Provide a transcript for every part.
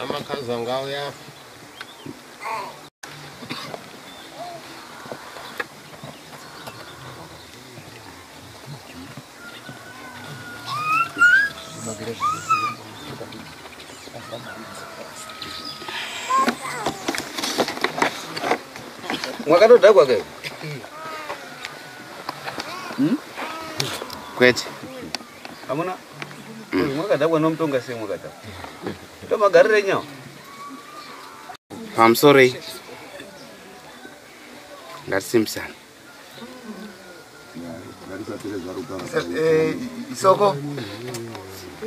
Amakhaza ngauya. Mwakatodhakwa ke? Kwete. Amuna? Mwakadhakwa nomutonga sei mwakadhakwa? Ndomagarire nyawo. Pamusoroi. Ngatisimbisane. Soko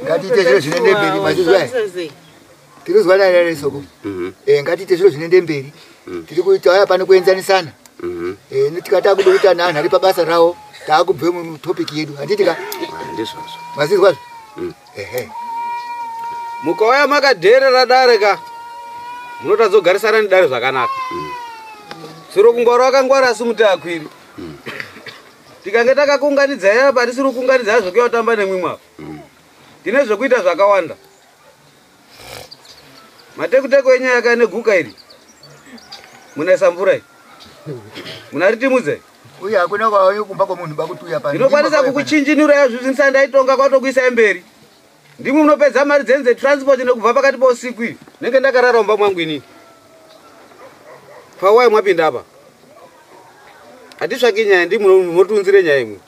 ngatiite zviro zvinoende mberi mazvizwa here? Tiri kuzwa naye here Soko? Ngatiite zviro zvinoende mberi. Tiri kuita aya pano kuenzanisana. Tikati akuda kuti anhu ari pabasa rawo taakubve mutopic yedu handiti ka? Ndizvozvo. Mazvizwazvo? Ehe. Mukauya makadherera dare ka munotadza kugarisana nedare zvakanaka. Siro kungwara wakangwara asi muti akwiri. Tikange takakunganidza yaya patisiri kukunganidza zvokuya kutamba nemwimwe apa. Tine zvekuita zvakawanda. Matekuteko enyaya yaka neguka iri. Munaisa mvura iyi. Munaritimudze. Uye hakuna kwauya kumba kwemunhu bakuti uya pano. Ndinokwanisa kukuchinjinura izvi zvinisa ndaitonga kwatokuisai mberi. Ndimwe munopedza mari dzenyu dzetransport nekubva pakati pousiku iyi. Nenge ndakarara mumba mwangu inini. Pawai mwapinda apa. Hatitsvaki nyaya ndimwe munotiunzire nyaya imwe.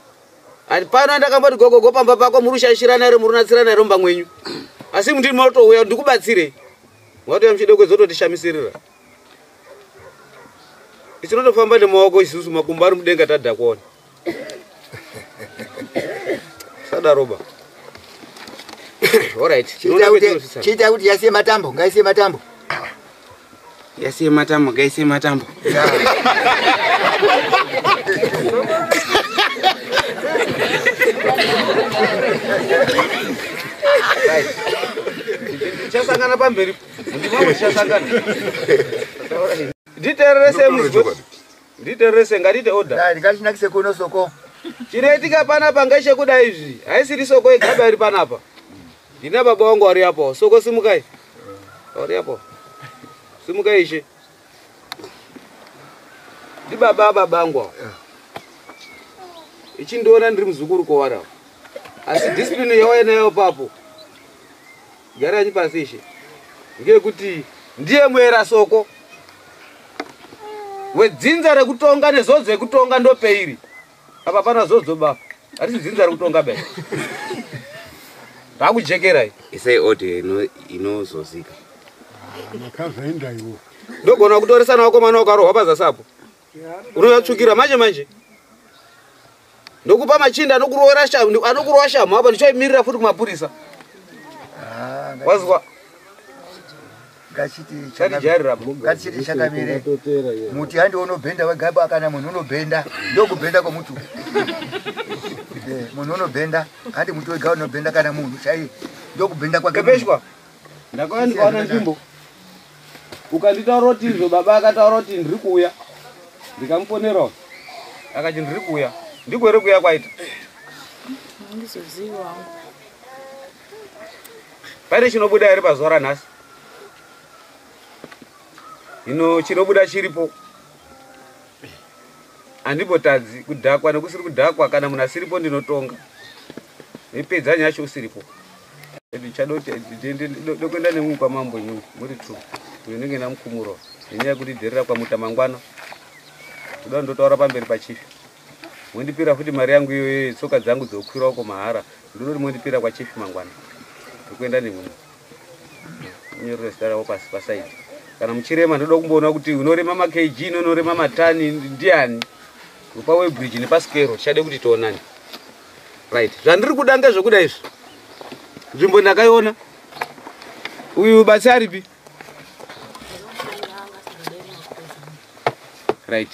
Ati pano ndakamboti gogogo pamba pako muri kushaishirana here muri kunatsirana here mumba mwenyu. Asi ndini munotouya ndikubatsire. Mwatouya muchida kuzototishamisirira. Isu tinotofamba nemaoko isusu makumbo ari mudenga tadhakwaona. Sadaroba. Alright. Chiita kuti yasiye matambo, ngaisiye matambo. Yasiye matambo, ngaisiye matambo. Tichasangana pamberi. Ndimamwe tichasangana. Nditeererese muzwe. Nditeererese ngatiite order. Dai ngatinakise kuno Soko. Chinoitika panapa ngechekuda izvi. Haisiri Soko yegaba iri panapa. Ndina baba wangu vari apo. Soko simukai. Vari apo. Simukai ishe. Ndibaba baba angu ava. Ichindiona ndiri muzukuru kwavari ava. Asi discipline yauya nayo papo. Garai pasi ishe. Ngekuti ndiye muera Soko. Wedzinza rekutonga nezodzo yekutonga ndopeiri. Apa pana zodzo ba. Hatisi dzinza rekutonga be. Rakujekerai. Isai order inozozika. Makazoenda iwo. Ndogona kutoresana vakomana ukarohwa pazasi apo. Unoyatsvukira manje manje. Ndokupa machinda anokurowa shamu, anokurowa shamu apa ndichaimirira futi kumapurisa. Wazwa. Ngachiti chakamire. Muti handi unobhenda wegaba kana munhu unobhenda. Ndokubhenda kwomuti. Munhu unobhenda, handi muti wega unobhenda kana munhu chai. Ndokubhenda kwake. Kepeshwa. Ndakauya ndikaona nzvimbo. Ukanditaura kuti izvo baba akataura kuti ndiri kuuya. Ndikamufonerawo. Akati ndiri kuuya. Ndiko here kuuya kwaita? Handizozivi wangu. Pane chinobuda here pazuva ranhasi? Hino chinobuda chiripo. Handimbotadzi kudhakwa nekusiri kudhakwa kana munhu asiripo ndinotonga. Nepedza nyaya yacho usiripo. Ndichada kuenda nemumwe kwamambo imwimwi muri true. Uyo ndinenge ndamukumurawo nenyaya yekuti dherera kwamuta mangwana. Kuda ndotaura pamberi pachifi. Mondipira futi mari yangu iyoyo tsoka dzangu dzokwira uko mahara. Ndinoti mondipira kwachifi mangwana. Ndikuenda nemumwe. Nyorera zita ravo pasi pasaidi. Kana muchirema ndoda kumboona kuti unorema makg neunorema matani ndiani. Pawe bridge nepaskero tichade kuti tionane. Right. Zvandiri kuda ngezvekuda izvi. Nzvimbo ndakaiona. Uyu batsi aripi? Right.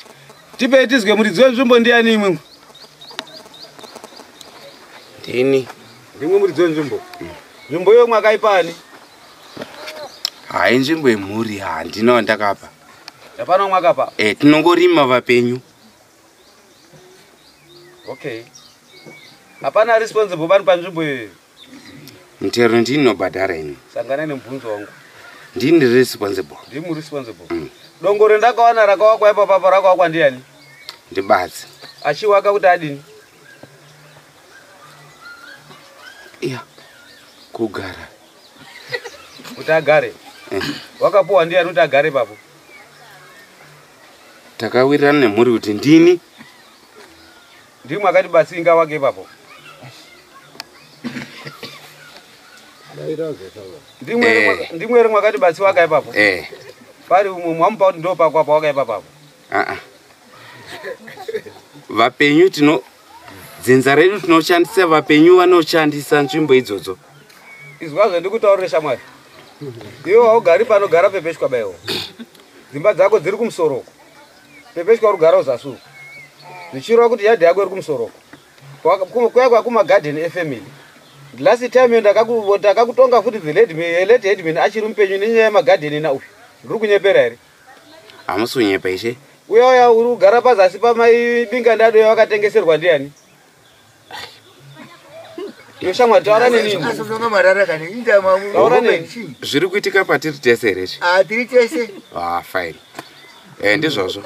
Tipei tizwe muridzi wenzvimbo ndiani imwe? Ndini. Ndimwe muridzi wenzvimbo. Nzvimbo iyo mwakaipa ani? Hai nzvimbo yemhuri handina wandakapa. Hapana mwakapa. Tinongorima vapenyu. Okay. Hapana responsible bani panzvimbo iyoyo. Mutero ndinobhadhara ini. Sangana nemubvunzo wangu. Ndini responsible. Ndimi responsible. Dongo rendakawana rakawakwa ipapapo rakawakwa ndiani? Ndibatsi. Achiwaka kuti adini? Iya. Kugara. Kuti agare. Wakapuwa ndiani kuti agare ipapo? Takawirirana nemhuri kuti ndini. Ndimwe akati batsi ingawake ipapo. Ndimwe rimwe akati batsi waka ipapo. Pari umwe mwamupa kuti ndo pako apo waka ipapo. Vapenyu tino dzinza redu tinoshandisa vapenyu vanoshandisa nzvimbo idzodzo. Izwazvo ndikutaurire shamwari. Iwe haugari panogara Pepeshwa baiwo. Dzimba dzako dziri kumusoro uko. Pepeshwa uri kugara uzasi uko. Zvichireva kuti yadhi yako iri kumusoro uko. Kuya kwakumagadheni efamily. Last time ndakakutonga futi the late headman achiri mupenyu nenyaya yemagadheni na uyu. Ndiri kunyepera here? Hamusi kunyepa ishe. Uya uya uri kugara pazasi pamai Binga ndado yawakatengeserwa ndiani? Iyo shamwari taura nenini. Taura neni. Zviri kuitika patiri tese here izvi? Tiri tese. Fine. Ndizvozvo.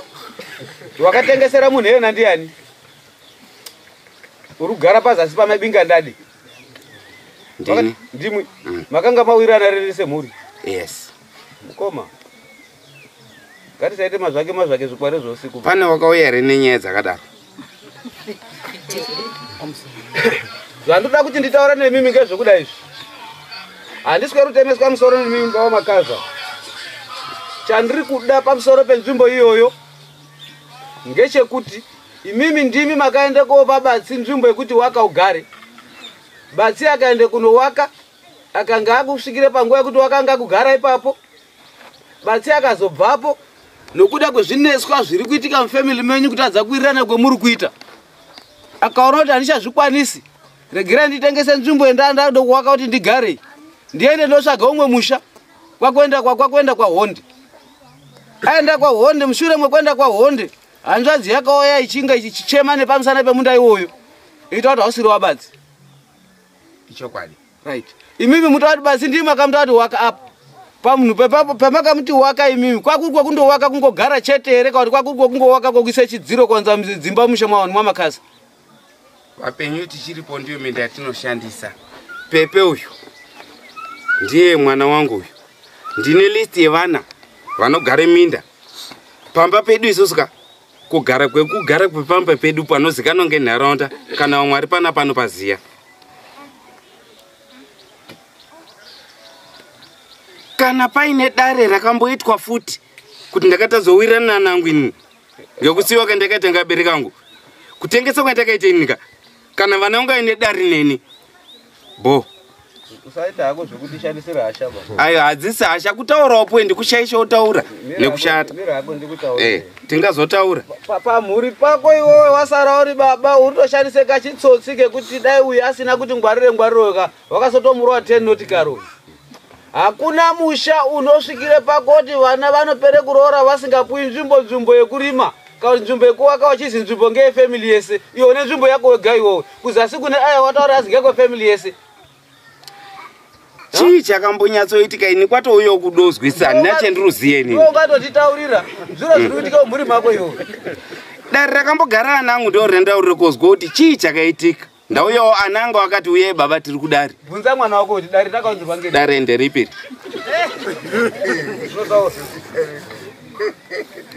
Wakatengesera munhu iyena ndiani? Uri kugara pazasi pamai Binga ndadi. Ndini. Ndimwi. Makanga mawirirana riri semhuri? Yes. Mukoma. Ngatisaite mazvake zvikware zveusiku. Pane wakauya here nenyaya dzakadaro? Zvandoda kuti nditaura nemimi ngezvekuda izvi. Handisweri kutemeswa musoro nemimi baba Makaza. Chandiri kuda pamusoro penzvimbo iyoyo ngechekuti imimi ndimi makaenda kopa Batsi nzvimbo yekuti waka ugare. Batsi akaende kunowaka akanga akusvikire panguva yekuti wakanga kugara ipapo. Batsi akazobvapo nokuda kwezvineswa zviri kuitika mufamily menyu kutadza kuwirirana kwemuri kuita. Akaona kuti handichazvikwanisi. Regerai nditengese nzvimbo yendanda ndokuwaka kuti ndigare. Ndiende ndotsvaga umwe musha kwakuenda kwaHonde. Aenda kwaHonde, mushure mwekuenda kwaHonde, hanzvadzi yakauya ichinga ichichema nepamusana pemunda iwoyo. Ita kuti hausiri waBatsi. Ichokwadi. Right. Imimi mutati Batsi ndimi makamuta kuti waka apa. Pamunhu pamakamuti waka imimi kwakuri kwekundowaka kungogara chete here kana kuti kwakuri kwekungowaka kwokuisa chidziro kuwanza dzimba musha mwavanhu mwaMakaza? Vapenyu tichiripo ndiyo minda yatinoshandisa. Pepe uyu ndiye mwana wangu uyu. Ndine list yevana vanogara minda. Pamba pedu isusu ka kugara kwekugara kwepamba pedu panozikanwa ngenharaunda kana vamwe vari pana pano paziya. Kana paine dare rakamboitwa futi kuti ndakatazowirirana nangu inini ngekusiyiwa kwandakaita ngabereki angu kutengesa kwandakaita ini kana vana vangu aine dare neni bo. Usaita hako zvekutishandisira hasha ba. Ayo hadzisi hasha kutaurawo poendi kushaisha utaura nekushata. Tingazotaura. Pamhuri pako iwewe wasara uri baba uri kutoshandise kachitsotsi kekuti dai uyu asina kuti ngwarire ngwariro ka wakasotomurwa 10 noti karo. Hakuna musha unosvikire pakoti vana vanopere kuroora vasingapuwi nzvimbo yekurima kana nzvimbo yekuvaka vachizi nzvimbo ngeyefamily yese. Iwe une nzvimbo yako wega iwowe. Kuzasi kune aya wataura azi ngekwefamily yese. Chii chakambonyatsoitika ini kwatouya kudozwisa handina chendiruziye inini. Iwe ungatotitaurira zviro zviri kuitika mumhuri mako iwowe. Dare rakambogara ana angu ndo rendaurire kozwa kuti chii chakaitika. Ndauyawo ana angu akati uyai baba tiri kudare. Bvunza mwana wako kuti dare rakaunzirwa ngei. Dare nderipiri.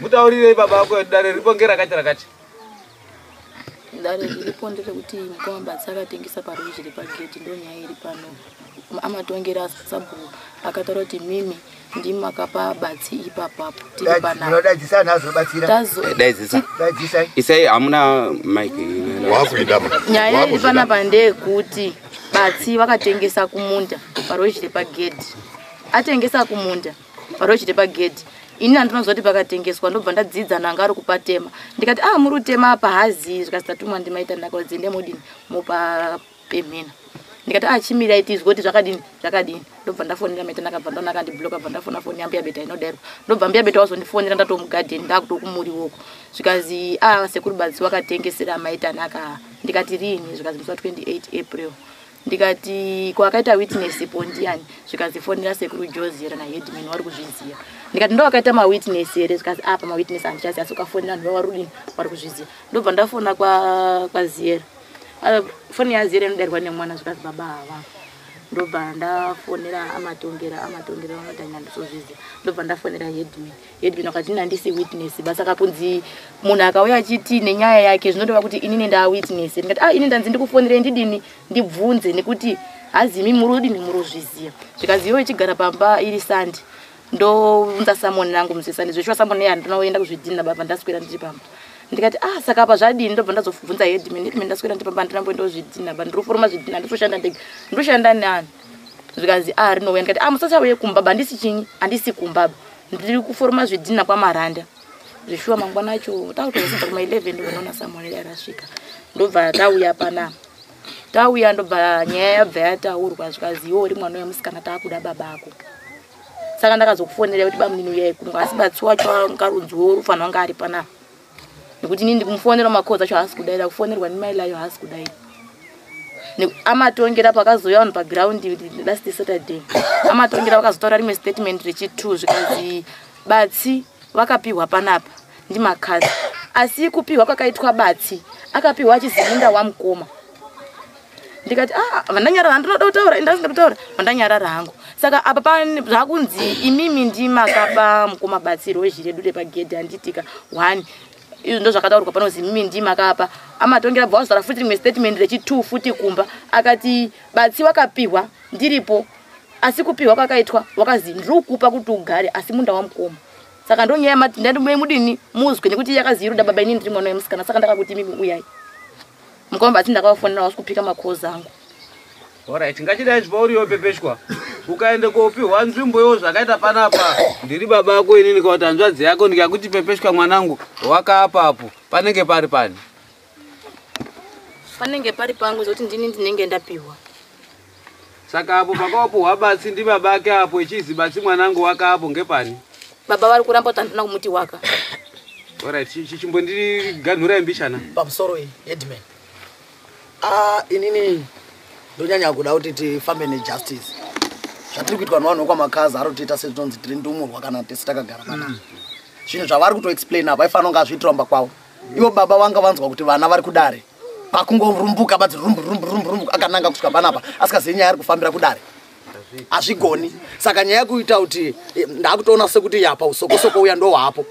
Mutaurirei baba wako kuti dare riripo ngerakati rakati. Dare riripo nderekuti mukoma Batsi akatengesa paruzhi repagedhi ndo nyaya iri pano. Amatongera sabhuku akataura kuti mimi ndimi makapa Batsi ipapapo tiri panapa. Munodaidzisa nazobatsira. Daidzisa. Daidzisa. Isai hamuna mic. Wakuida. Nyaya iri panapa ndeyekuti Batsi vakatengesa kumunda paruzhi repagedhi. Atengesa kumunda paruzhi repagedhi. Ini andinozwa kuti pakatengeswa ndobva ndadzidza nanga ari kupatema. Ndikati muri kutema apa hazi zvikasitatumwa ndimaita ndakadzi ndemudini mupa pemhena. Ndikati chimirai tizwe kuti zvakadini zvakadini. Ndobva ndafonera maita ndakabva ndaona akandibloka bva ndafona foni yambuya Beta inodairwa. Ndobva mbuya Beta wazondifonera ndatomugadheni ndakutokumuriwoko. Zvikazi sekuru Batsi wakatengesera maita naka. Ndikati rini zvikazi musi wa 28 April. Ndikati kwakaita witness po ndiani? Zvikazi fonera sekuru Jozi na headman vari kuzviziya. Ndikati ndo vakaita mawitness here? Zvikazi apa mawitness handichaziya, asi ukafonera vanhu vavarudini vari kuzviziya. Ndobva ndafona kwaZiyera. Foni yaZiyera inodairwa nemwana, zvikazi baba hava. Ndobva ndafonera amatongera vanoti handisozviziya. Ndobva ndafonera headman. Headman akati handisi witness basa, kakunzi munhu akauya achiti nenyaya yake zvinoreva kuti inini ndaa witness. Ndikati ini ndanzi ndikufonere ndidini ndibvunze nekuti hazimi muri udini muri uzviziya. Zvikazi iwe ichigara pamba iri Sunday ndounza samoni rangu musi Sunday. Zveshuwa samoni handinoenda kuzvidhina baba, ndaswera ndiri pamba. Ndikati saka apa zvadini? Ndobva ndazobvunza headman. Headman ndaswera ndiri pamba handinamboenda kuzvidhina ba, ndiri kuforoma zvidhina, handitoshanda ndega, ndoshanda neani. Zvikazi rinouya. Ndikati musachauye kumba ba, handisi chinyi, handisi kumba ba, ndiri kuforoma zvidhina kwaMaranda. Zveshuwa mangwana acho takutozosibva kuma 11 ndobva ndaona samoni rasvika. Ndobva tauya panapa. Tauya ndobva nyaya yabva yataurwa, zvikazi iwe uri mwana wemusikana taakuda babako. Saka ndakazokufonera kuti bamunini uyai kuno, asi batsi wacho angarunziwo rufanira kunge ari panapa. Nekuti inini ndikumufonera makozi acho haasi kudaira, kufonerwa nemailayo haasi kudaira. Amatongera pakazouya vanhu paground last Saturday. Amatongera vakazotaura rimwe statement rechi2, zvikazi batsi vakapiwa panapa ndiMakazi. Asi kupiwa kwakaitwa batsi akapiwa achizimunda wamukoma. Ndikati vandanyarara, handinoda kutaura, ndasingada kutaura, vandanyarara hangu. Saka apa zvakunzi imimi ndimakapa mukoma batsi rozhi redu repagedhi handitika 1. Izvo ndo zvakataurwa pano imimi ndimakapa. Amatongera bva wazotaura futi rimwe statement rechi2 futi kumba. Akati batsi wakapiwa ndiripo, asi kupiwa kwakaitwa wakazi ndiri kukupa kuti ugare asi munda wamukoma. Saka ndonyaya mati ndandimwe mudini muzwe nekuti yakazi iruda baba, inini ndiri mwana wemusikana. Saka ndakakuti imimi uyai. Mukoma batsi ndakavafonera wasi kupika makozi angu. Alright, ngachidai zvauriyo Pepeshwa. Ukaende kopiwa nzvimbo iwo zvakaita panapa, ndiri baba ako inini kana kuti hanzvadzi yako, ndikakuti Pepeshwa mwanangu wakapapo, panenge pari pani? Panenge pari pangu zvokuti ndini ndinenge ndapiwa. Saka apo pakawapuhwa batsi ndi baba ake apo ichizi batsi mwanangu wakapo ngepani? Baba vari kuramba kuti handina kumuti waka. Alright, chimbondiganhurai mbishana. Pamusoro iyi, headman. Inini ndonyanya kuda kuti tifambe nejustice. Zvatiri kuitwa nevanhu vekwaMakazi ari kutiita setinonzi tiri ndumurwa kana tese takagara panapa. Zvinhu zvavari kutoexplain apa aifanira kunge azviitira mumba kwavo. Ivo baba vanga vanzwa kuti vana vari kudare. Pakungorumbuka badzi rumbu rumbu rumbu rumbu akananga kusvika panapa asikazivi nyaya ari kufambira kudare. Hazvigoni. Saka nyaya yekuita kuti ndakutoona sekuti yapa usokosoko uya ndohwapo.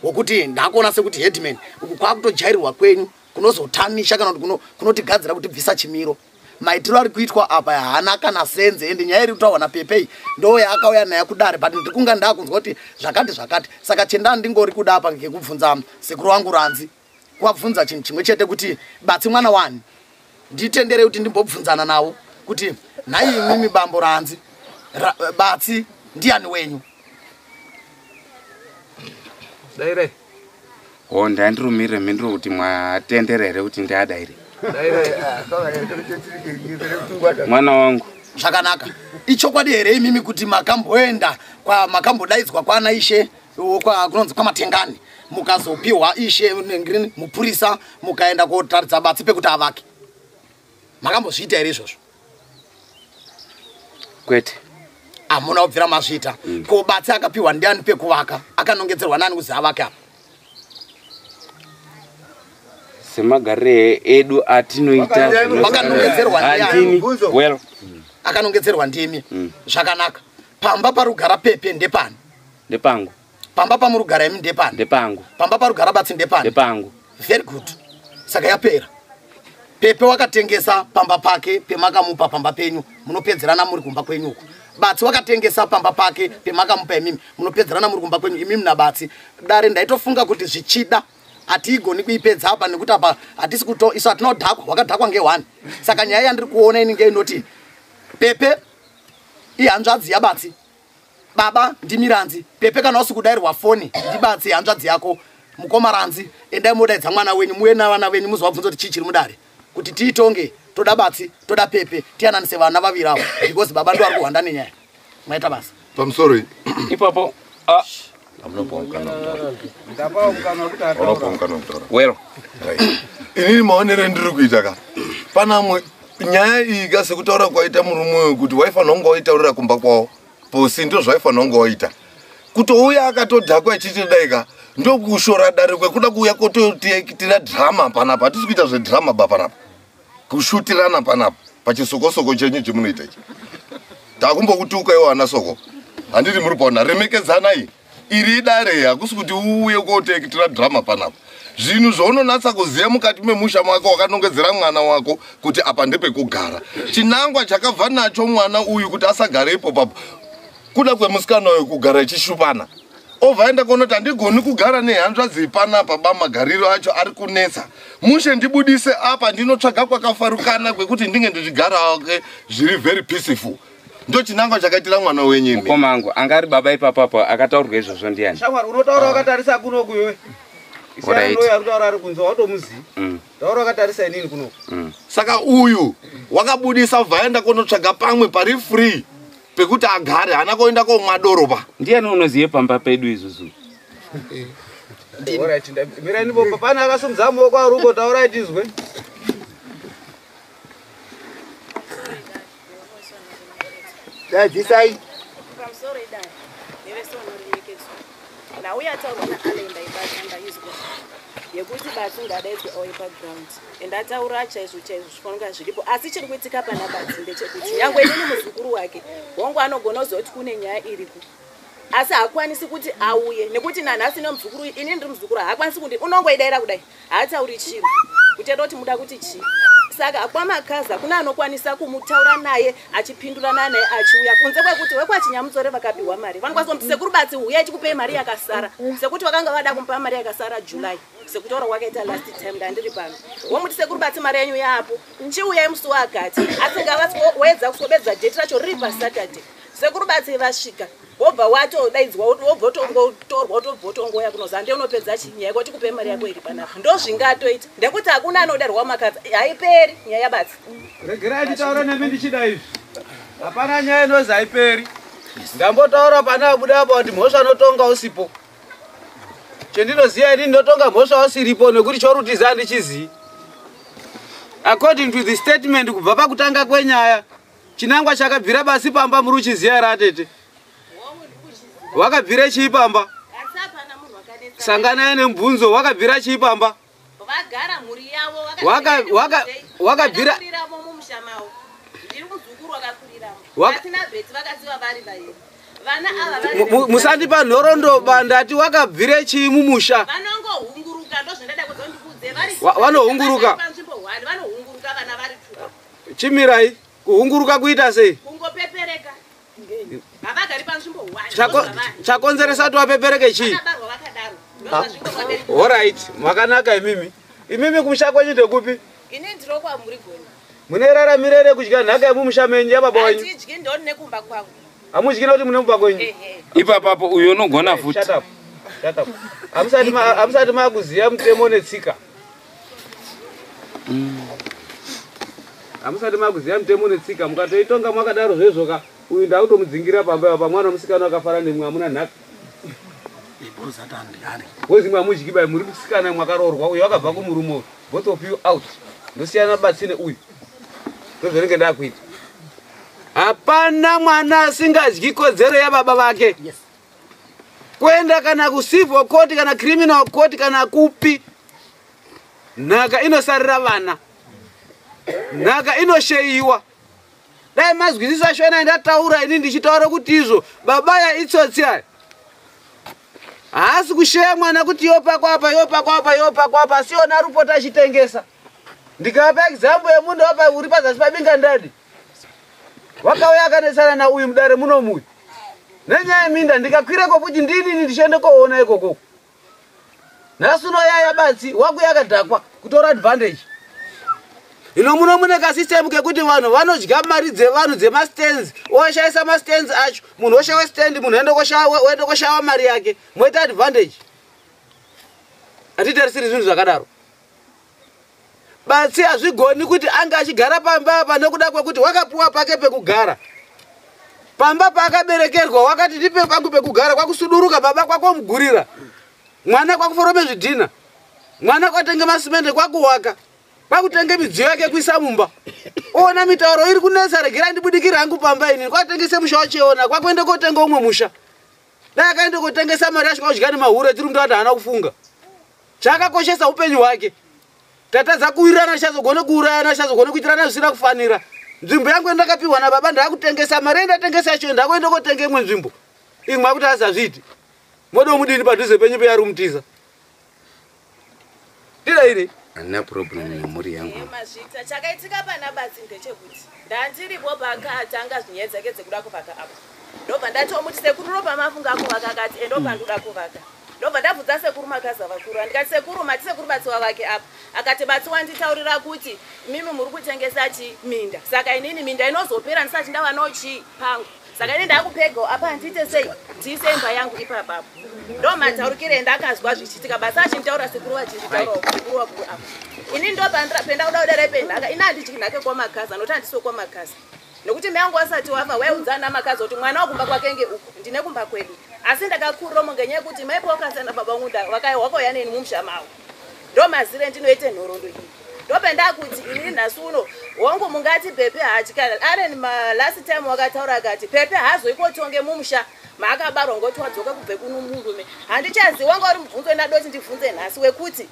Wokuti ndakuona sekuti headman uku kwakutojairirwa kwenyu kunozotanisha kana kuti kunotigadzira kuti bvisa chimiro. Maitiro ari kuitwa apa haana kana senze, ende nyaya iri kutaurwa naPepei ndo yaakauya naye kudare, but ndiri kunga ndakunzwa kuti zvakati zvakati. Saka chendani ndingori kuda apa ngekubvunza sekuru wangu Ranzi, kuvabvunza chinhu chimwe chete kuti batsi mwana wani, nditendere kuti ndimbobvunzana navo kuti nhai imimi bambo Ranzi, batsi ndiani wenyu? Dairai. Ndandirumirire mhinduro kuti mwatendera here kuti ndiadaire. Mwana wangu. Zvakanaka. Ichokwadi here imimi kuti makamboenda makambodaidzwa kwana ishe kunonzi kwaMatengani, mukazopiwa ishe ngirini mupurisa, mukaenda kotaridza batsi pekuti avake? Makambozviita here izvozvo? Kwete. Hamuna kubvira mazviita. Ko batsi akapiwa ndiani pekuvaka? Akanongedzerwa nani kuzi avake apa? Semagarire edu atinoita vakanongedzerwa ndiani? Well, akanongedzerwa ndimi. Zvakanaka. Pamba parugara Pepe ndepani? Ndepangu. Pamba pamurugara imi ndepani? Ndepangu. Pamba parugara batsi ndepani? Ndepangu. Very good. Saka yapera. Pepe wakatengesa pamba pake pemakamupa pamba penyu, munopedzerana muri kumba kwenyu uko. Batsi wakatengesa pamba pake pemakamupa imimi, munopedzerana muri kumba kwenyu imimi nabatsi. Dare ndaitofunga kuti zvichida hatigoni kuipedza apa nekuti apa hatisi kuto isu hatinodhakwa, wakadhakwa nge1. Saka nyaya yandiri kuona inenge inoti Pepe ihanzvadzi yabatsi, baba ndimiranzi. Pepe kana usi kudairwa foni ndibatsi hanzvadzi yako. Mukoma Ranzi, endai modaidza mwana wenyu, muye navana venyu muzovabvunza kuti chii chiri mudare kuti tiitonge. Toda batsi, toda Pepe, tiyananise vana vaviri avo because baba ndo ari kuhwanda nenyaya. Maita basa. Pamusoro ipapo. Amunopawo mukana wekutaura. Ndapawo mukana wekuti ataura. Unopawo mukana wekutaura. Well. Inini maonero endiri kuita ka, panamwe Nyaya iyi ka sekutaura kwaita murume uyu kuti waifanira kunge waitaurira kumba kwavo posi, ndo zvaifanira kunge waita. Kutouya akatodhakwa achiti dai ka ndokushora dare kwekuda kuuya kototiitira drama panapa. Hatisi kuita zvedrama ba panapa, kushutirana panapa pachisokosoko chenyu chemunoita ichi. Takumbokutuka iwo ana soko, handiti muri paona remekedzanai. Iri idare, hakusi kuti uuye kotoekitira drama panapa. Zvinhu zvaunonatsa kuziva mukati memusha mwako, wakanongedzera mwana wako kuti apa ndepekugara. Chinangwa chakabva nacho mwana uyu kuti asagare ipo papo kuda kwemusikana uyu kugara ichishupana, obva aenda kuonoti handigoni kugara nehanzvadzi panapa ba, magariro acho ari kunetsa mushe, ndibudise apa ndinotsvaga kwakafarukana kwekuti ndinge ndichigara ke zviri very peaceful. Ndo chinangwa chakaitira mwana wenyu imi. Mukoma angu anga ari baba ipapapo akataurwa izvozvo ndiani? Shamwari, unotaura wakatarisa kunoku iwe. Alright. Isiyana ari kutaura ari kunze watomuzivi. Taura wakatarisa inini kunoku. Saka uyu wakabudisa bva aenda kunotsvaga pamwe pari free pekuti agare, haana kuenda komwa doro pa. Ndiani unoziye pamba pedu isusu? Alright, mirani po pana akasumudza maoko ari uko, taurai tizwe. Dadzisai. Pamusoro idare nevese vanoremekedzwa, nauya ataurwa naAlen, ndaibata ndaizwa yekuti Batsi ngadaidzwe auye paground, and ataura chaizvo chaizvo zvifanira zviripo. Asi chiri kuitika pana Batsi ndechekuti nyangwe inini muzukuru wake, hongu anogona kuzoti kune nyaya iripo, asi haakwanisi kuti auye nekuti nanhasi nemuzukuru, ini ndiri muzukuru, haakwanisi kuti unongoidaira kudai, haatauri chiro kutenda kuti muda kuti chii. Saka kwamakaza kuna anokwanisa kumutaura naye achipindurana naye achiuya, kunze kwekuti wekwaChinyamutsore vakapiwa mari, vanokwanisa kumuti sekuru Batsi huyai tikupei mari yakasara, sekuti vakanga vada kumupa mari yakasara July, sekutaura kwakaita last time ndandiri pano. Womuti sekuru Batsi mari yenyu yapo, chiuyai musi wakati, asi ngavawedza kusobedza date racho riri paSaturday. Sekuru Batsi vasvika, wobva watodaidzwa, wobva utongotorwa, wotobva utongoya kunoza ndiye unopedza chinyaya kuti kupe mari yako iri panapa. Ndo zvingatoita ndekuti hakuna anodarwa makadza, haiperi nyaya yaBatsi. Regerai nditaure nemi ndichida izvi. Hapana nyaya inozi haiperi. Ndambotaura pana abuda apa kuti mhosva anotonga usipo. Chendinoziva inini, ndinotonga mhosva usiripo nekuti chorutiza handichizii. According to the statement kubva pakutanga kwenyaya, chinangwa chakabvira basi pamba muri uchiziva here atete? Wakabvire chii pamba? Asi hapana munhu wakanetsa. Sanganai nemubvunzo, wakabvira chii pamba? Vagara mhuri yavo. Wakabvira Vakakuriramo mumusha mavo, ndiri muzukuru wakakuriramo. Vatina Bheti vakaziva vari vairi vana ava vari Musandipa nhoroondo ba, ndati wakabvire chii mumusha? Vanongohunguruka, ndozvandada kuzo ndikudze vari Vanohunguruka. Panzvimbo hwani vanohunguruka vana vari two. Chimirai, kuhunguruka kuita sei? Kungopepereka, havagari panzvimbo hwani. Chakonzeresa kuti wapepereke chii? Vakabarwa vakadaro, ndozvazvingovabereki. Alright, makanaka imimi. Imimi kumusha kwenyu ndekupi? Ini ndiro kwaMurigoni. Mune raramiro kudya nhaka yemumusha menyu yababa wenyu? Handidyi, ndoni nekumba kwangu. Hamudyi nekuti mune mumba kwenyu? Ehe. Ipapapo uyo unogona futi. Shut up. Shut up. Hamusati makuziva mutemo netsika. Hamusati makuziva mutemo netsika. Mukatoitonga mwakadaro zvezvoka, uyu ndakutomudzingira pamba apa. Mwana musikana wakafara nemwe, hamuna nhaka. Wozi mwe hamudyi bai, muri musikana mwakaroorwa, uyu wakabva kumurume uyu. Both of you out. Ndosiyana Batsi neuyu. Ndozvinenge ndakuita. Hapana mwana asingadyi kodzero yababa vake. Kuenda kana kucivil court kana criminal court kana kupi, nhaka inosarira vana, nhaka inosheyiwa. Dai mazwisisa shona ndataura ini ndichitaura kuti izvo babaya itsotsi aya, haasi kusheya mwana kuti yopakwa apa, yopakwa apa, yopakwa apa, asi yona rupota achitengesa. Ndikapa example yemunhu wapa uri pazasi pabinga ndadi wakauya akanetsana nauyu mudare munomuyu nenyaya yeminda, ndikakwireko kuti ndinini ndichiende koona ikokoko. Nhasi unoyaya Batsi wakuya akadhakwa kutora advantage. Ino muno mune kasystem kekuti vanhu vanodya mari dzevanhu dzemastands, oshayisa mastands acho, munhu oshawa stand, munhu oende koshawa mari yake, moita advantage. Hatitarisiri zvinhu zvakadaro. Batsi hazvigoni kuti ange achigara pamba apa nekuda kwekuti wakapuwa pake pekugara pamba paakaberekerwa. Wakati ndipe pangu pekugara, kwakusuduruka baba kwakomugurira mwana, kwakuforome zvidhina mwana, kwatenge masimende, kwakuwaka. Kwakutenge midziyo yake kuisa mumba. Ona mitauro iri kunetsa, regerai ndibudikire hangu pamba inini. Kwatengese musha wachiona, kwakuende kotenga umwe musha. Dai akaende kotengesa mari asvika kudya nemahure, tiri mndu ati haana kufunga. Chakakoshesa upenyu hwake. Tatadza kuwirirana, tichazogone kuurayana, tichazogone kuitirana zvisina kufanira. Nzvimbo yangu yandakapiwa nababa ndakutengesa, mari yandatengesa yacho ndakuenda kotenga imwe nzvimbo. Imwe akuti asazviiti. Modo mudini padhuze penyu peyari kumutiza. Ndidaire. Handina problem nemhuri yangu. Mazvita chakaitika pana Batsi ndechekuti ndandiripo paakatanga zvinyaya dzake dzekuda kuvaka apo. Ndobva ndatomuti sekuru ropa mafunga kuvaka akati endo pandoda kuvaka. Ndobva ndabvunza sekuru Makaza vakuru ndikati sekuru mati sekuru Batsi wavake apa. Akati Batsi wanditaurira kuti mimi muri kutengesa chi minda. Saka inini minda inozopera ndisati ndawanawo chi pangu. Saka ini ndakupega apa ndiite sei ndiise imba yangu ipapapo. Ndo mataurikire ndakazwa zvichiitika basa achinditaura sekuru vachinditaura sekuru vakuru apa. Ini ndo pendakuda kudara penhaka ini handidyi nhaka kwaMakaza nokuti handisiwo kwaMakaza. Nokuti mai vangu vasati wafa waiudza ana Makaza kuti mwana wakumba kwake nge uku ndine kumba kwedu. Asi ndakakuramo ngenyaya yekuti mai pawakasiyana baba vangu wakauya neni mumusha mavo. Ndo mazire ndinoite nhoroondo iyi. Ndopendakuti inini nhasi uno hongu mungati Pepe haachikana Aren last time wakataura akati Pepe haazoikotonge mumusha maakabarwa ngoti wadzoka kubve kuno murume. Handichaziva wanga uri mubvunzo ndadoti ndibvunze nhasi wekuti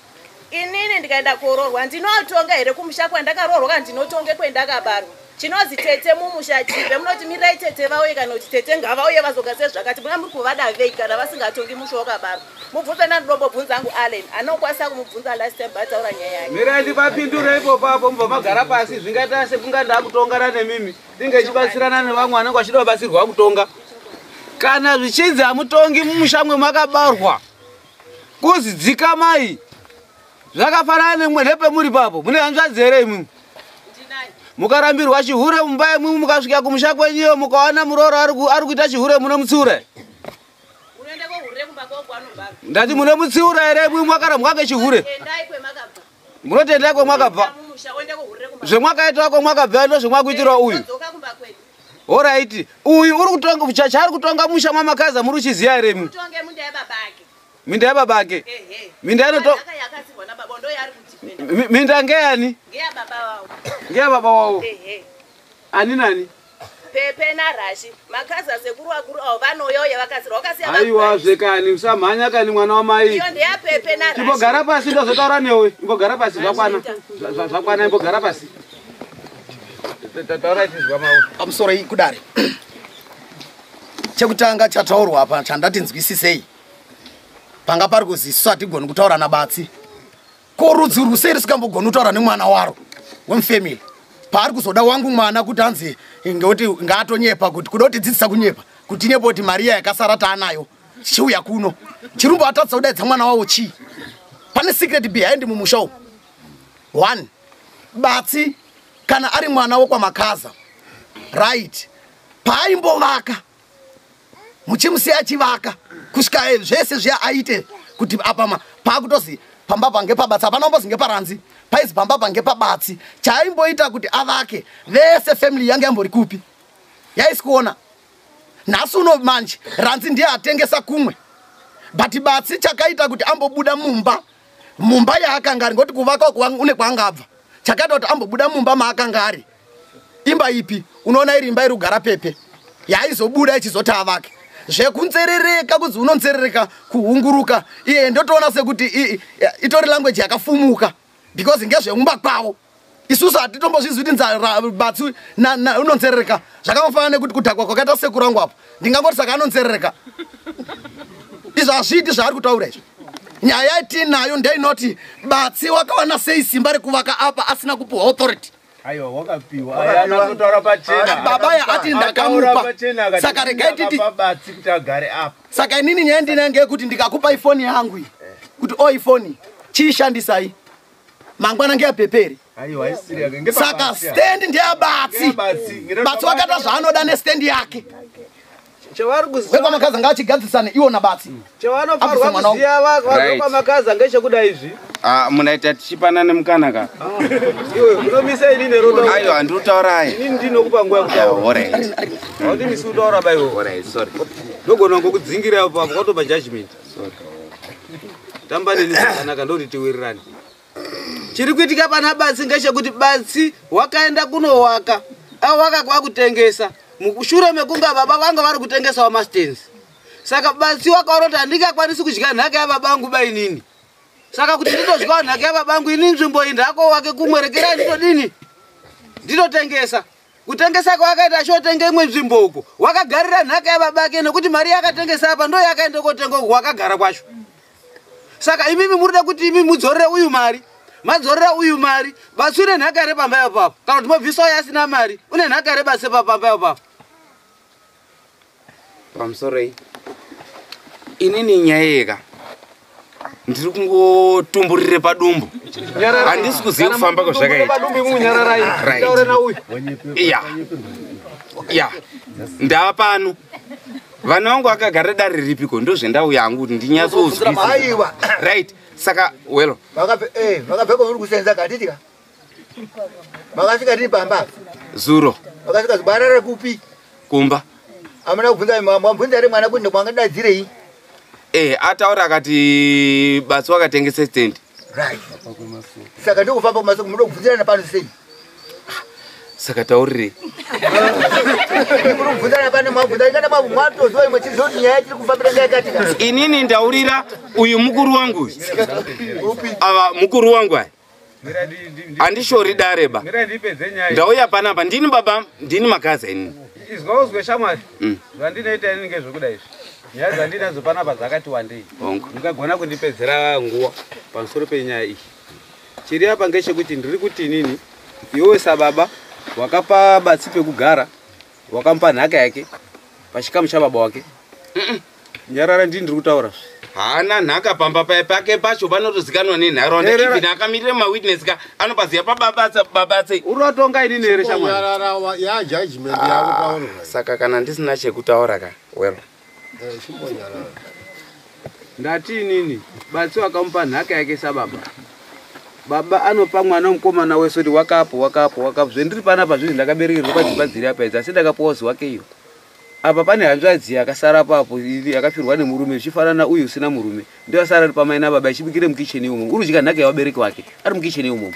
inini ndikaenda kuroorwa ndinotonga here kumusha kwandakaroorwa kana ndinotonge kwendakabarwa. Chinozi tete mumusha chipe munoti mirai tete vauye kana kuti tete ngavauye vazogase zvakati muna muri kuvada vei kana vasingatongi musha wakabarwa. Mubvunzo ndandombobvunza angu Allen anokwanisa kumubvunza last time bataura nyaya yake. Mirai ndipapindure ipo papo mubva magara pasi zvingaita sekunga ndakutongana nemimi ndinge ichibatsirana nevamwe vanenge vachida kubatsirwa kutonga. Kana zvichinzi hamutongi mumusha mwemakabarwa kuzi dzikamai zvakafanana nemwe nepemuri papo mune hanzvadzi here imwimwi? Mukarambirwa chihure mumba imwimwi mukasvika kumusha kwenyuyo mukaona muroora ari kuita chihure munomutsiura. Ndati munomutsiura here imwimwi makarambwa ngechihure? Munoti endai kwemwakabva. Zvemwakaitwa kwemwakabva ndozvemwakuitirwa uyu. Horaiti uyu uri kutonga chaari kutonga musha mwaMakaza muri uchiziya here imwimwi? Minda yababa ake. Minda inoto minda ngeyani? Ngeya baba wavo. Ani nani? Pepe naRashi Makaza sekuru vakuru avo vanoyoya vakasirwa vakasiya. Aiwa zvekani usamhanya kani mwana wamai. Iyo ndeya Pepe naRashi. Imbogara pasi ndozotaura newe. Imbogara pasi zvakwana. Zvakwana imbogara pasi. Taura ichizwa mawo. Pamusoro iyi kudare. Chekutanga chataurwa apa chandati nzwisisei. Panga pari kuzi isu hatigoni kutaura naBatsi. Ko rudzi rwusei rusingambogoni kutaura nemwana waro wemufamily? Paari kuzoda wangu mwana kuti anzi ngekuti ngaatonyepa kuti kuda kutidzidzisa kunyepa kuti inyepa kuti mari iya yakasara taanayo chiuya kuno. Chirumbo atadza kudaidza mwana wawo chii? Pane secret behind mumusha umu. One, Batsi kana ari mwana wokwaMakaza right paaimbovaka muchimusiya achivaka kusvika zvese zviya aite kuti apa paakutozi pamba pa ngepaBatsi hapana kumbozi ngepaRanzi paizi pamba pa ngepaBatsi chaaimboita kuti avake vese family yange yambori kupi yaisi kuona nhasi uno manje Ranzi ndiye atengesa kumwe but Batsi chakaita kuti ambobuda mumba mumba yaakanga ari ngoti kuvaka une kwaangabva chakaita kuti ambobuda mumba maakanga ari imba ipi unoona iri imba iri kugara Pepe yaizobuda ichizoti avake zvekunzerereka kunzi unonzerereka kuhunguruka iye ndotoona sekuti itori language yakafumuka because ngezvemumba kwavo isusu hatitombozvizwi kuti Batsi unonzerereka zvakangofanana nekuti kudhakwa kwakaita sekuru angu apo ndingangoti saka anonzerereka izvo hazviiti zvaari kutaura izvo. Nyaya yatinayo ndeinoti Batsi wakawana sei simba rekuvaka apa asina kupiwa authority? Aiwa wakapiwa. Akatotaura pachena. Baba ya ati ndakamupa. Saka regai titi Batsi kuti agare apa. Saka inini nyaya ndinayo ngeyekuti ndikakupa ifoni yangu iyi kuti o ifoni chiishandisai mangwana ngeyapeperi. Aiwa isiri yake. Saka stand ndeyaBatsi. Batsi wakata zvaanoda nestand yake. WekwaMakaza ngaachigadzisane iwo naBatsi. Chavanofanirwa kuziya vekwaMakaza ngechekuda izvi. Munaita tichipanana mukana ka. Iwe unomisa ini nerodo. Aiwa handikutaura aya. Inini ndinokupa nguva yekutaura. Alright. Haundimisi kutaura ba iwe. Alright, sorry. Ndogona ngokudzingira apo apo kwatopa judgment. Sorry. Tamba neni zvakanaka ndoti tiwirirane. Chiri kuitika pana Batsi ngechekuti Batsi wakaenda kunowaka, awaka kwakutengesa mushure mekunga baba vanga vari kutengesawo mastands. Saka Batsi wakaona kuti handingakwanisi kudya nhaka yababa vangu bainini, saka kuti nditodyawo nhaka yababa vangu ini nzvimbo iyi ndakowake kumwe, rekerai nditodini nditotengesa. Kutengesa kwakaita achotenga imwe nzvimbo uko wakagarira nhaka yababa ake, nekuti mari yakatengesa apa ndo yakaenda kotenga uko wakagara kwacho. Saka imimi murida kuti imi mudzorere uyu mari, madzorera uyu mari, Batsi une nhaka here pamba ipapo? Kana kuti mobvisa uyo asina mari, une nhaka here Batsi pamba ipapo? Pamusoro inini nyaya yeka ndiri kungotumburire padumbu, handisi kuziva kufamba kwazvakaita. Ya ndava pano, vana vangu vakagara dare ripiko, ndozvendau yangu kuti ndinyatsozwisisa. Right, saka welo vakabva kwauri kusenza katitika makasvika tiri pamba zuro, makasvika zubarara kupi kumba. Amuna kubvunza, mabvunza here mwana kuti mwangadadzirei? Ataura akati Batsi wakatengesa stand. Right. Saka ndokufamba kumasoko munoda kubvunzirana pano sei? Saka taurirei? Muri kubvunzana pano mabvunza kana mwatoziva imwe chizoti nyaya tiri kufambira ngayakatika. Inini ndaurira uyu mukuru wangu uyu. Ava mukuru wangu aya. Handishori dare ba. Ndauya panapa ndini baba, ndini makaza inini. Izwa uzwe shamwari. Zvandinoita inini ngezvekuda izvi. Nyaya dzandinadzo panapa dzakati wandei. Mungagona kundipedzera nguva pamusoro penyaya iyi. Chiri apa ngechekuti ndiri kuti inini iwewe sababa wakapa Batsi pekugara, wakamupa nhaka yake pachikamu chababa wake. Nyarara, ndini ndiri kutaura. Haana nhaka pamba pake pacho panotozikanwa nenharaunda. Even akamirira mawitness ka anopaziya pababatse. Unotonga inini here shamwari? Nyarara ya judgment yakutaurwa. Saka kana ndisina chekutaura ka well. Ndati inini Batsi wakamupa nhaka yake sababa. Baba anopa mwana mukomana wese kuti wakapo wakapo wakapo. Zvendiri panapa zvinhu ndakaberekerwa padzimba dziri apa idzi, asi ndakapuwa uzi wake iyo. Apa pane hanzvadzi yakasara papo yakafirwa nemurume zvichifanana uyu usina murume. Ndiyo asara ari pamai nababa achibikire mukicheni imomo. Uri kudya nhaka yevabereki vake ari mukicheni imomo.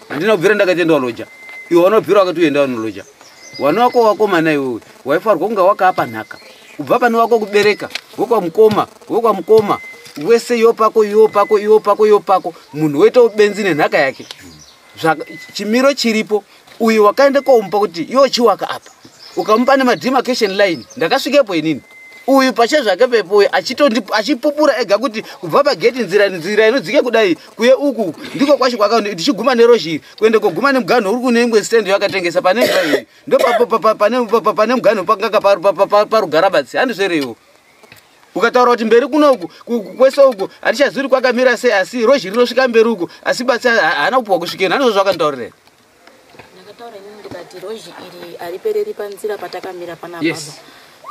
Handina kubvira ndakatenda loja. Iwe wanobvira wakati uenda unoloja. Wana wako wakomana iwewe waifanirwa kunga wakaapa nhaka. Kubva pane wako kubereka, wekwa mukoma, wese yopako yopako yopako yopako, munhu woita ubenzi nenhaka yake. Chimiro chiripo, uyu wakaenda komupa kuti iwe chiwaka apa. Ukamupa nemademarcation line, ndakasvikepo inini. Uyu pachezvake pepo uyu achipupura ega kuti kubva pageti nzira inodzike kudai kuye uku ndiko kwacho kwaka ndichiguma nerozhiri kuende koguma nemuganho uri kune imwe stand yakatengesa pane imba iyi ndo pane muganho pakanga parugara Batsi. Handizverewo ukataura kuti mberi kunoku kwese uku hatichaziri kwakamira sei, asi rozhiri rinosvika mberi uku, asi Batsi haana kupuwa kusvikeni. Handizvo zvakanditaurira. Ndakataura inini ndikati rozhi iri haripereri panzira patakamira panapa.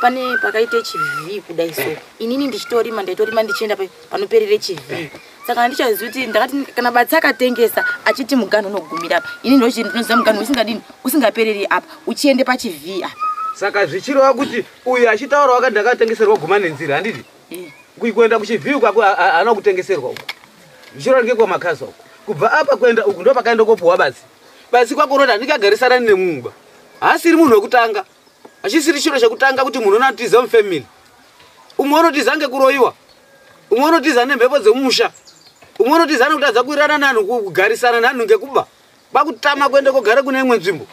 Pane pakaite chivhi kudai so inini ndichitorima ndaitorima ndichienda panoperere chivhi. Saka handichazivi kuti ndakati kana Batsi akatengesa achiti muganho unogumira apa, ini ndinoziva muganho usingadini usingapereri apa uchiende pachivhi apa. Saka zvichireva kuti uyu achitaura wakati ndakatengeserwa guma nenzira, handiti? Kuenda kuchivhi uko haana kutengeserwa uko. Zvichireva ngekwamakaza uko. Kubva apa kuenda uku ndo pakaenda kopuwa Batsi. Batsi kwakorona handingagarisana nemumba. Haasiri munhu wekutanga. Achisiri chiro chekutanga kuti munhu unotiza mufamily. Umwe unotiza ngekuroyiwa. Umwe unotiza nemhepo dzemumusha. Umwe unotiza nekutadza kuwirirana nanhu, kugarisana nanhu ngekuba. Kwakutama kuende kogara kune imwe nzvimbo.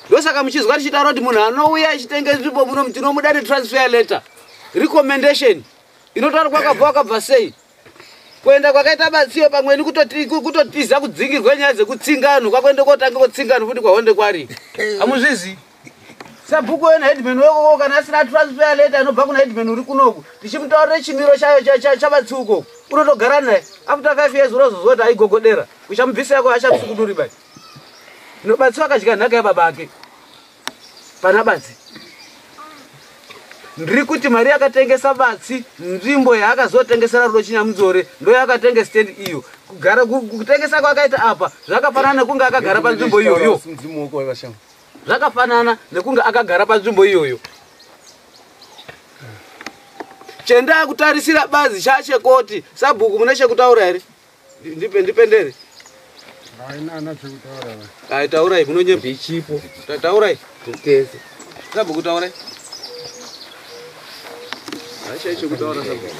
Ndosaka muchizwa tichitaura kuti munhu anouya achitenga nzvimbo muno tinomuda netransfer letter. Recommendation. Inotaura kwakabva wakabva sei. Kuenda kwakaita Batsiyo pamweni kutotiza kudzingirwa nyaya dzekutsinga anhu kwakuenda kotanga kotsinga anhu futi kwahonde kwari. Hamuzvizi. Sabhuku wena headman weko kana asina transfer letter inobva kuna headman uri kunoku tichimutaurira chimiro chayo chaBatsi uko unotogara naye after 5 years unozozwa kuti aigogodera uchamubvisa yako achamsukuduri bai. Batsi wakadya nhaka yababa ake pana Batsi. Ndiri kuti mari yakatengesa Batsi nzvimbo yaakazotengesera Rudo Chinyamudzore ndo yakatenga stand iyo. Kugara kutengesa kwakaita apa zvakafanana nekunge akagara panzvimbo iyoyo. Zvakafanana nekunge akagara panzvimbo iyoyo. Chenda kutarisira bazi chachekoti sabhuku mune chekutaura here? Ndipendere. Ai taurai munonyepa ichipo. Taurai. Tese. Sabhuku taurai. Acha kutaura sabhuku.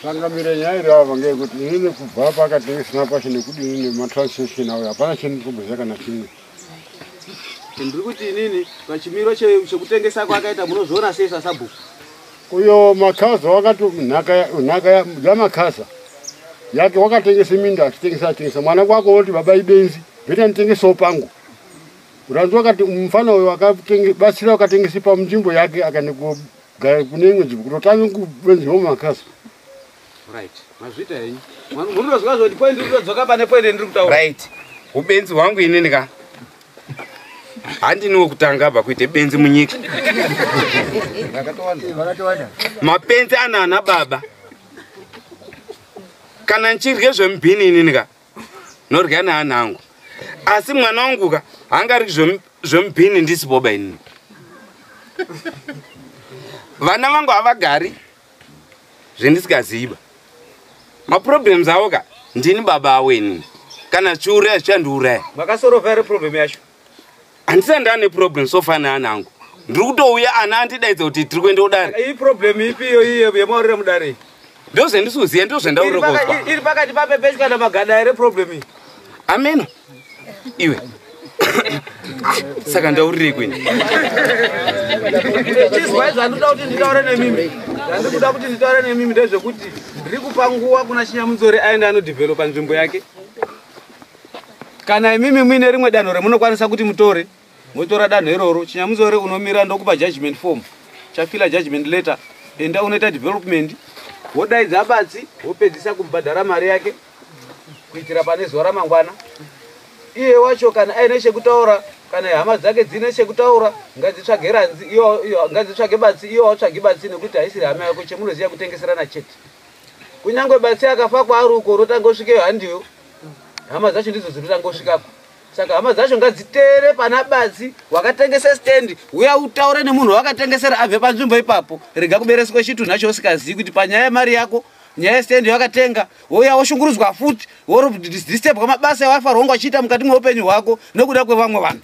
Changamire nyaya iri apa ngeyekuti inini kubva pakatengesana pacho nekudini nematransaction ayo hapana chendinotomboziva kana chimwe. Ndiri kuti inini pachimiro chekutengesa kwakaita munozviona sei sasabhuku? Uyo Makaza wakati nhaka yaMakaza yake wakatengesa minda achitengesa mwana kwako woti baba ibenzi bheta nditengesewo pangu. Uranzi wakati mufana uyo akabatsira wakatengesa panzvimbo yake akaenda kugara kune imwe nzvimbo kutotanga kubenzi hwemakaza. Right. Mazvita henyu. Munozwa zvoti point ndinodzoka pane point ndiri kutaura. Right. Ubenzi hwangu inini ka. Handini wekutanga abva kuite benzi munyika. Vakatowanda. Mapenzi ana ana baba. Kana ndichirye zvemubhini inini ka. Norya neana angu. Asi mwana wangu ka haangaryi zvemubhini ndisipoba inini. Vana vangu havagari zvendisingaziva. Maproblems avo ka ndini baba avo inini. Kana chiuraya zvichandiuraya. Makasorovha here problem yacho? Handisati ndane problem sofa neana angu. Ndiri kutouya ana andidaidza kuti tiri kuenda kudare. Iyi problem ipi iyo iyo yemaurira mudare? Ndozvendisiuziya ndozvendaurira kozwa. Iri pakati papepeshwa namagada here problem iyi? Ameno. Iwe. Saka ndaurirei kwini? Chizwai zvandinoda kuti nditaure nemimi. Zvandinoda kuti nditaure nemimi ndezvekuti ndiri kupa nguva kuna Chinyamudzori aende anodhivhelopa nzvimbo yake. Kana imimi muine rimwe danho remunokwanisa kuti mutore, motora danho iroro. Chinyamudzori unomira ndokupa judgment form. Chafila judgment letter. Enda unoita development. Wodaidza batsi, wopedzisa kubhadhara mari yake kuitira pane zuva ramangwana. Iye wacho kana aine chekutaura, kana hama dzake dzine chekutaura, ngadzitsvage ranzi, iyo ngadzitsvage batsi, iyo watsvage batsi nekuti haisiri hama yako, chemunoziya kutengeserana chete. Kunyangwe batsi akafa kwaari uko unotanga usvikeyo handiyo. Hama dzacho ndidzo dzinotanga usvikako. Saka hama dzacho ngadzitere pana batsi wakatengesa stand, uya utaure nemunhu wakatengesera abve panzvimbo ipapo. Rega kubereswa chitunha chausikazivi kuti panyaya yemari yako, nyaya yestand yawakatenga, wouya woshungurudzwa futi, wodistebwa mabasa awaifanirwa kunge uchiita mukati mweupenyu hwako nekuda kwevamwe vanhu.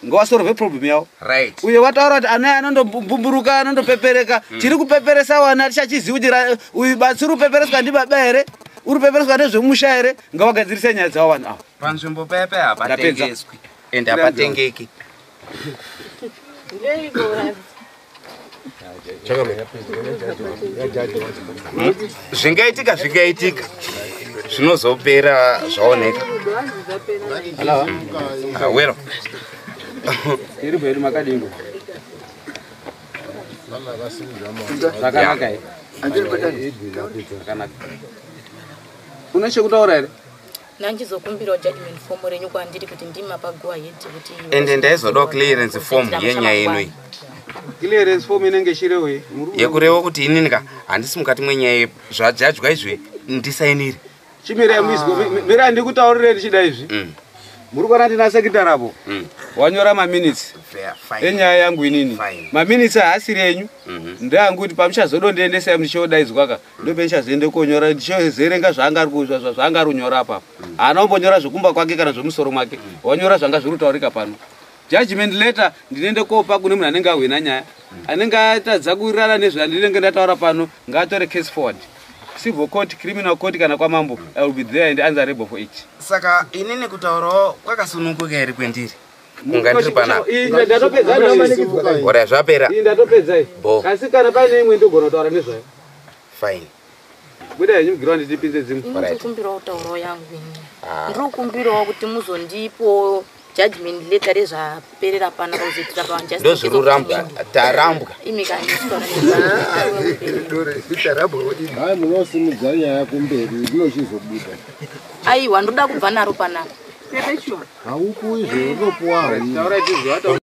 Ngawasorove problem yavo. Right. Uye wataura kuti ana anondombumburuka, anondopepereka. Tiri kupeperesa wana tichachizivi kuti uyu batsi uri kupepereswa ndibaba here? Uri kupepereswa nezvemusha here? Ngawagadzirise nyaya dzavo vanhu ava. Panzvimbo paya paya hapatengeswi ende hapatengeki. Zvingaitika zvingaitika zvinozopera zvaoneka. Wero. Iri bwedu makadingo. Zvakanaka here? Zvakanaka. Une chekutaura here? Nandizokumbirawo judgment form renyu kwandiri kuti ndimapa go ahead kuti ende ndaizodawo clearance form yenyaya ino. Clearance form inenge ichirewei? Yekureva kuti inini ka handisi mukati mwenyaya zvajajwa izvi ndisainire. Chimirai muizwe, mirai ndikutaurire ndichida izvi. Muri kuona ndina secretary apo? Wanyora maminutes enyaya yangu inini. Maminutes haasiri enyu. Ndeangu kuti pamuchazodondiendesai muchiodaidzwa ka ndopendichazoende konyora ndichozerenga zvaanga ari kunyora apapo. Haana kumbonyora zvekumba kwake kana zvemusoro mwake. Wanyora zvanga zviri kutaurika pano. Judgment letter ndinoende kopa kune munhu anenge ahwina nyaya. Anenge atadza kuwirirana nezvandinenge ndataura pano ngaatore case forward. Civil court, criminal court kana kwamambo, I will be there and answerable for it. Saka inini kutaurawo kwakasununguka here kwendiri? Kunga ndiri panapa. Ndatopedza. Ora zvapera. Ndatopedza iyi. Asi kana paine imwe ndogona kutaura nezvayo. Fine. Buda henyu mugirwa nditipinze dzimwe. Ndinokumbirawo kutaurawo yangu ini. Ndinokumbirawo kuti muzondipo judgment letter rezvaperera pana kuzoitira pa justice. Ndozvirurambwa, tarambwa. Imi kani Hai munosimudza nyaya kumberi rinochizobuda. Aiwa ndoda kubva naro panapa. Haupuwi zve unopuwa. Taura chizwa.